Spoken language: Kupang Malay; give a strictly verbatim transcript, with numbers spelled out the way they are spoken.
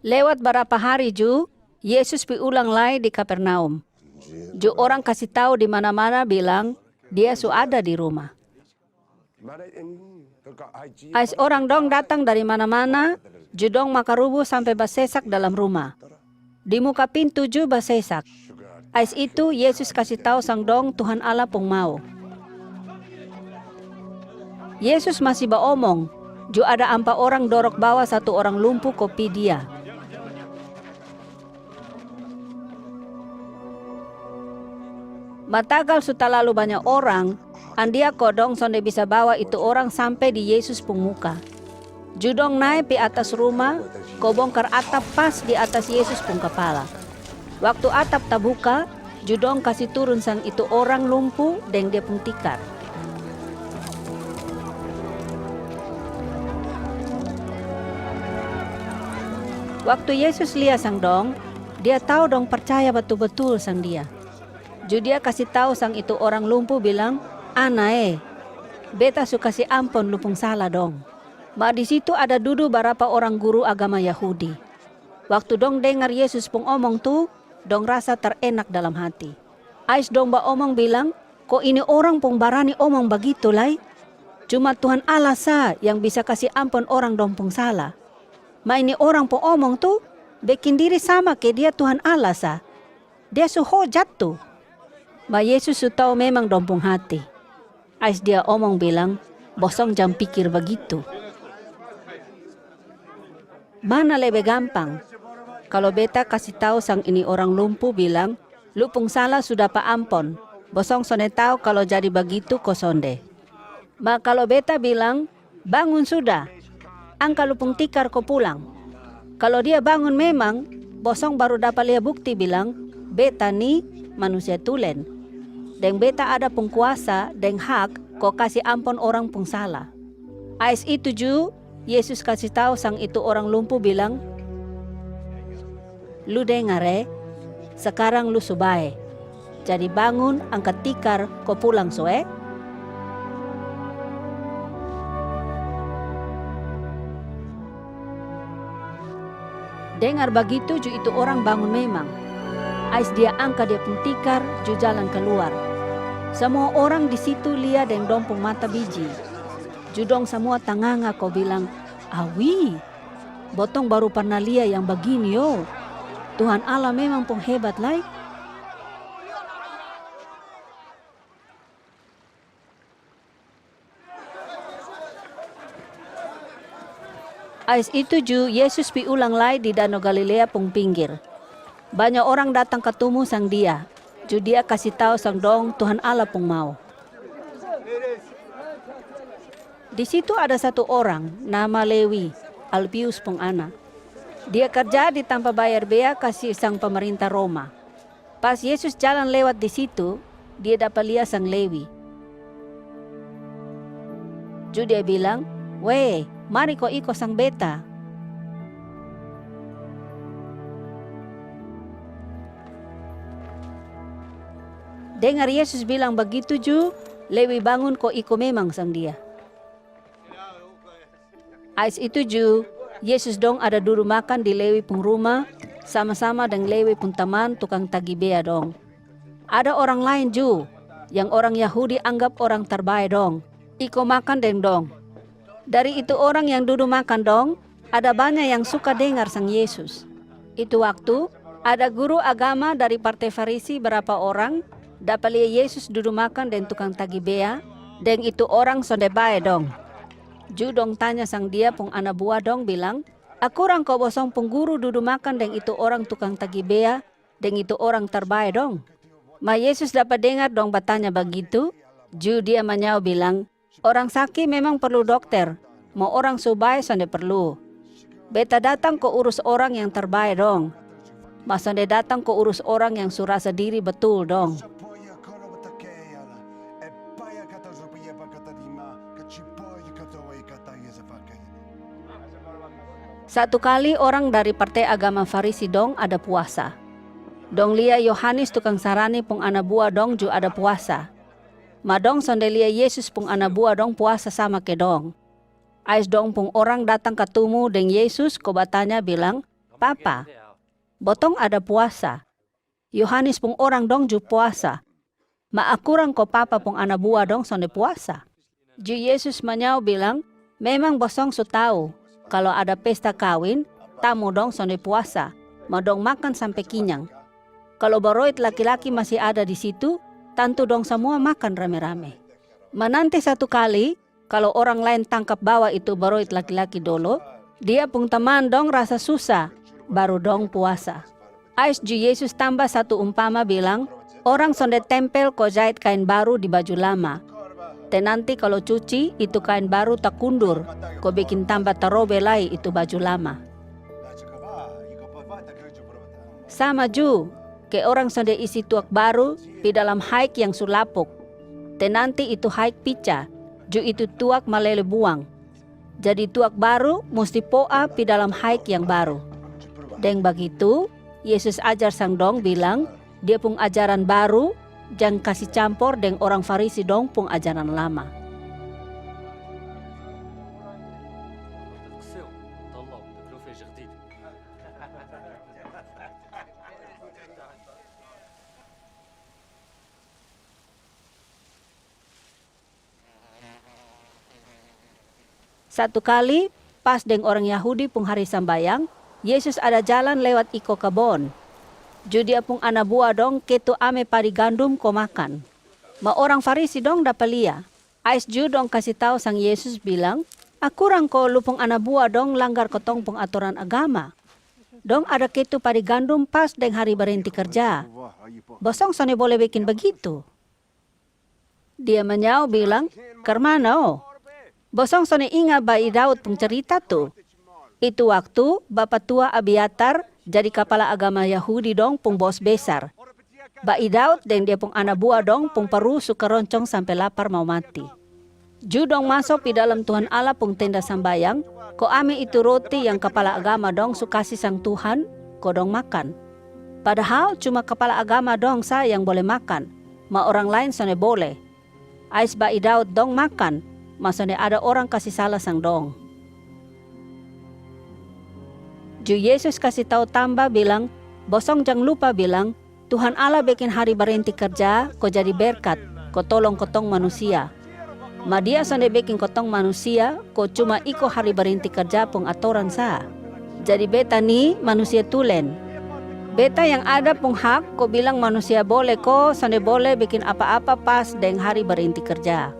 Lewat barapa hari ju, Yesus pi ulang lai di Kapernaum. Ju orang kasi tau di mana-mana bilang, Dia su ada di ruma. Ais orang dong datang dari mana-mana, ju dong makarubu sampe basesak dalam ruma. Di muka pintu ju basesak. Ais itu Yesus kasi tau sang dong Tuhan Allah pung mau. Yesus masi baomong, ju ada ampa orang dorok bawa satu orang lumpu ko pi Dia. Ma tagal su talalu banya orang, andia ko dong sonde bisa bawa itu orang sampe di Yesus pung muka. Ju dong nae pi atas ruma, ko bongkar atap pas di atas Yesus pung kapala. Waktu atap tabuka, ju dong kasi turun sang itu orang lumpu deng dia pung tikar. Waktu Yesus lia sang dong, Dia tau dong parcaya batul-batul sang Dia. Ju Dia kasi tau sang itu orang lumpu bilang, "Ana e, beta su kasi ampon lu pung sala dong." Ma di situ ada dudu barapa orang guru agama Yahudi. Waktu dong dengar Yesus pung omong tu, dong rasa tarenak dalam hati. Ais dong baomong bilang, "Ko ini orang pung barani omong bagitu lai? Cuma Tuhan Allah sa yang bisa kasi ampon orang dong pung sala. Ma ini orang pung omong tu, bekin diri sama ke Dia Tuhan Allah sa. Dia su hojat tu." Ma Yesus su tau memang dong pung hati. Ais Dia omong bilang, "Bosong jang pikir bagitu. Mana lebe gampang? Kalo beta kasi tau sang ini orang lumpu bilang, 'Lu pung sala su dapa ampon,' bosong sonde tau kalo jadi bagitu ko sonde. Ma kalo beta bilang, 'Bangun suda, angka lu pung tikar ko pulang.' Kalo dia bangun memang, bosong baru dapa lia bukti bilang, beta ni manusia tulen, deng beta ada pung kuasa deng hak ko kasi ampon orang pung sala." Ais itu ju, Yesus kasi tau sang itu orang lumpu bilang, "Lu dengar e, sakarang lu su bae. Jadi bangun, angka tikar ko pulang su e." Dengar bagitu ju itu orang bangun memang. Ais dia angka dia pung tikar ju jalan kaluar. Samua orang di situ lia deng dong pung mata biji. Ju dong samua tanganga ko bilang, "Awi, botong baru parna lia yang bagini o. Tuhan Allah memang pung hebat lai." Ais itu ju Yesus pi ulang lai di Dano Galilea pung pinggir. Banya orang datang katumu sang Dia, ju Dia kasi tau sang dong Tuhan Allah pung mau. Di situ ada satu orang, nama Lewi, Alpius pung ana. Dia karja di tampa bayar bea kasi sang pamarinta Roma. Pas Yesus jalan lewat di situ, Dia dapa lia sang Lewi. Ju Dia bilang, "We, mari ko iko sang beta." Dengar Yesus bilang bagitu ju, Lewi bangun ko iko memang sang Dia. Ais itu ju, Yesus dong ada dudu makan di Lewi pung ruma, sama-sama deng Lewi pung taman tukang tagi bea dong. Ada orang laen ju, yang orang Yahudi anggap orang tarbae dong, iko makan deng dong. Dari itu orang yang dudu makan dong, ada banya yang suka dengar sang Yesus. Itu waktu, ada guru agama dari parte Farisi barapa orang dapa lia Yesus dudu makan deng tukang tagi bea, deng itu orang sonde bae dong. Ju dong tanya sang Dia pung ana bua dong bilang, "Akurang ko bosong pung guru dudu makan deng itu orang tukang tagi bea, deng itu orang tarbae dong?" Ma Yesus dapa dengar dong batanya bagitu, ju Dia manyao bilang, "Orang saki memang parlu dokter, ma orang su bae sonde parlu. Beta datang ko urus orang yang tarbae dong, ma sonde datang ko urus orang yang su rasa diri batul dong." Satu kali orang dari parte agama Farisi dong ada puasa. Dong lia Yohanes tukang sarani pung ana bua dong ju ada puasa. Ma dong sonde lia Yesus pung ana bua dong puasa sama ke dong. Ais dong pung orang datang katumu deng Yesus ko batanya bilang, "Papa, botong ada puasa. Yohanes pung orang dong ju puasa. Ma akurang ko Papa pung ana bua dong sonde puasa?" Ju Yesus manyao bilang, "Memang bosong su tau, kalo ada pesta kawin, tamu dong sonde puasa, ma dong makan sampe kinyang. Kalo baroit laki-laki masi ada di situ, tantu dong samua makan rame-rame. Ma nanti satu kali, kalo orang laen tangkap bawa itu baroit laki-laki dolo, dia pung taman dong rasa susa, baru dong puasa." Ais ju Yesus tamba satu umpama bilang, "Orang sonde tempel ko jait kaen baru di baju lama. Te nanti kalo cuci, itu kaen baru takundur, ko bekin tamba tarobe lai itu baju lama. Sama ju, ke orang sonde isi tuak baru pi dalam haik yang su lapuk. Te nanti itu haik pica, ju itu tuak malele buang. Jadi tuak baru musti po'a pi dalam haik yang baru." Deng bagitu, Yesus ajar sang dong bilang, dia pung ajaran baru jang kasi campor deng orang Farisi dong pung ajaran lama. Satu kali, pas deng orang Yahudi pung hari sambayang, Yesus ada jalan lewat iko kabon. Ju dia pung ana bua dong ketu ame padi gandum ko makan. Ma orang Farisi dong dapa lia. Ais ju dong kasi tau sang Yesus bilang, "Akurang ko lu pung ana bua dong langgar kotong pung atoran agama. Dong ada ketu padi gandum pas deng hari barenti karja. Bosong sonde bole bekin bagitu." Dia manyao bilang, "Karmana o? Bosong sonde inga ba'i Daud pung carita tu? Itu waktu bapatua Abiatar jadi kapala agama Yahudi dong pung bos besar. Ba'i Daud deng dia pung ana bua dong pung paru su karoncong sampe lapar mau mati. Ju dong maso pi dalam Tuhan Allah pung tenda sambayang, ko ame itu roti yang kapala agama dong su kasi sang Tuhan, ko dong makan. Padahal cuma kapala agama dong sa yang bole makan, ma orang laen sonde bole. Ais ba'i Daud dong makan, ma sonde ada orang kasi sala sang dong." Ju Yesus kasi tau tamba bilang, "Bosong jang lupa bilang, Tuhan Allah bekin hari barenti karja ko jadi berkat, ko tolong kotong manusia. Ma Dia sonde bekin kotong manusia ko cuma iko hari barenti karja pung atoran sa. Jadi beta ni manusia tulen. Beta yang ada pung hak ko bilang manusia bole ko sonde bole bekin apa-apa pas deng hari barenti karja."